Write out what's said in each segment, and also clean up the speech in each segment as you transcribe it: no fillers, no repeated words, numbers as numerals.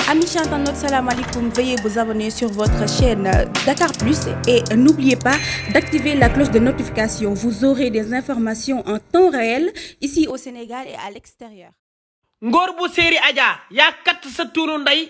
Amis internautes, salam alaikum. Veuillez vous abonner sur votre chaîne Dakar Plus et n'oubliez pas d'activer la cloche de notification. Vous aurez des informations en temps réel ici au Sénégal et à l'extérieur. ngóor bu séeri Adja yaa kat sa tuuru ndey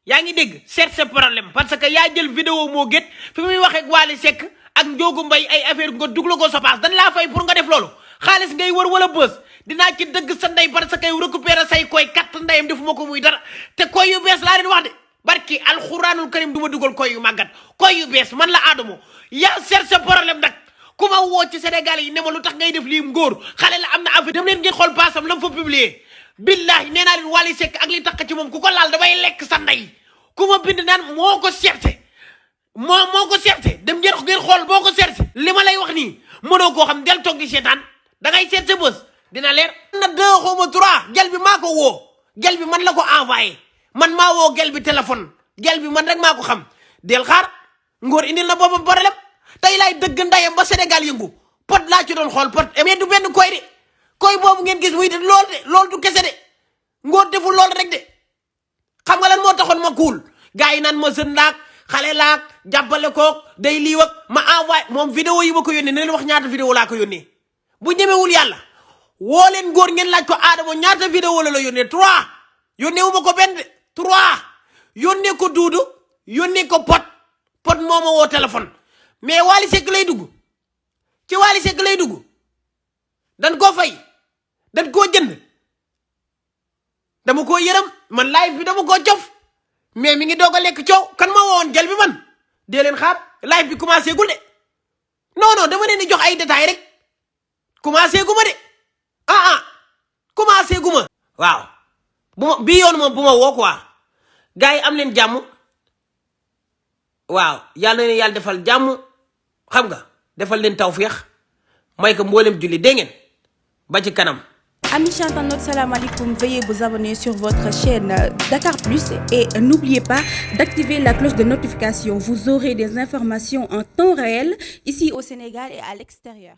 yaa ngi dégg seet sa problème parce que yaa jël vidéo moo gét fi muy waxee ak Wally Seck ak Njoogu Mbay ay affaire nga duglu ko sa paas dañ laa fay pour nga def loolu xaalis ngay wër wala bës dinaa ci dëgg sa ndey parce que yow récupérer say koy kat ndeyam defuma ko muy dara te koy yu bees laa leen wax de barki alxuraanul karim du ma dugal koy yu màggat koy yu bees man la Adamo yaa seet sa problème nag ku ma woo ci Sénégal yi ne ma lu tax ngay def lii ngóor xale la am na affaire dem leen ngeen xool paasam la mu fa publier billahi nee naa leen Wally Seck ak li tax ci moom ku ko laal damay lekk sa ndey ku ma bind naan moo ko seerte moo ko seerte dem ngeen xool boo ko seerte li ma lay wax nii mënoo koo xam del toog di seetaan da ngay seet sa bës dina leer na 2 xawma 3 gel bi maa ko woo gel bi man la ko envoyé man maa woo gel bi téléphone gel bi man rek maa ko xam del xaar ngóor indil na boppam problème tey laay dëgg ndayam ba Sénégal yëngu pot laa ci doon xool pot mais du benn koy de koy boobu ngeen gis muy de loolu du kese de ngóor deful loolu rek de xam nga lan moo taxoon ma kuul gars yi naan ma sën laak xale laak jàppale kook day lii wak ma envoyé moom vidéo yi ma ko yónnee ne leen wax ñaata vidéo laa ko yónnee bu ñemewul yàlla woo leen ngóor ngeen laaj ko Adamo ñaata vidéo la yónnee 3 yónnee wu ma ko benn 3 yónnee ko duudu yónnee ko pot moo ma woo téléphone mais Wally Seck lay dugg ci Wally Seck lay dugg dan koo fay dan koo jënd dama koo yërëm man live bi dama koo cof mais mi ngi doog a lekk coow kan ma woon gel bi man dee leen xaar live bi commencé gul de non dama leen di jox ay détails rek commencé gu ma de commencé gu ma waaw bii yoon moom bu ma woo quoi gars yi am leen jàmm waaw yàlla na leen yàlla defal jàmm xam nga defal leen tawféex may ko mboolem julli dégg ngeen ba ci kanam. Amis internautes, salam alaikum. Veuillez vous abonner sur votre chaîne Dakar Plus et n'oubliez pas d'activer la cloche de notification. Vous aurez des informations en temps réel ici au Sénégal et à l'extérieur.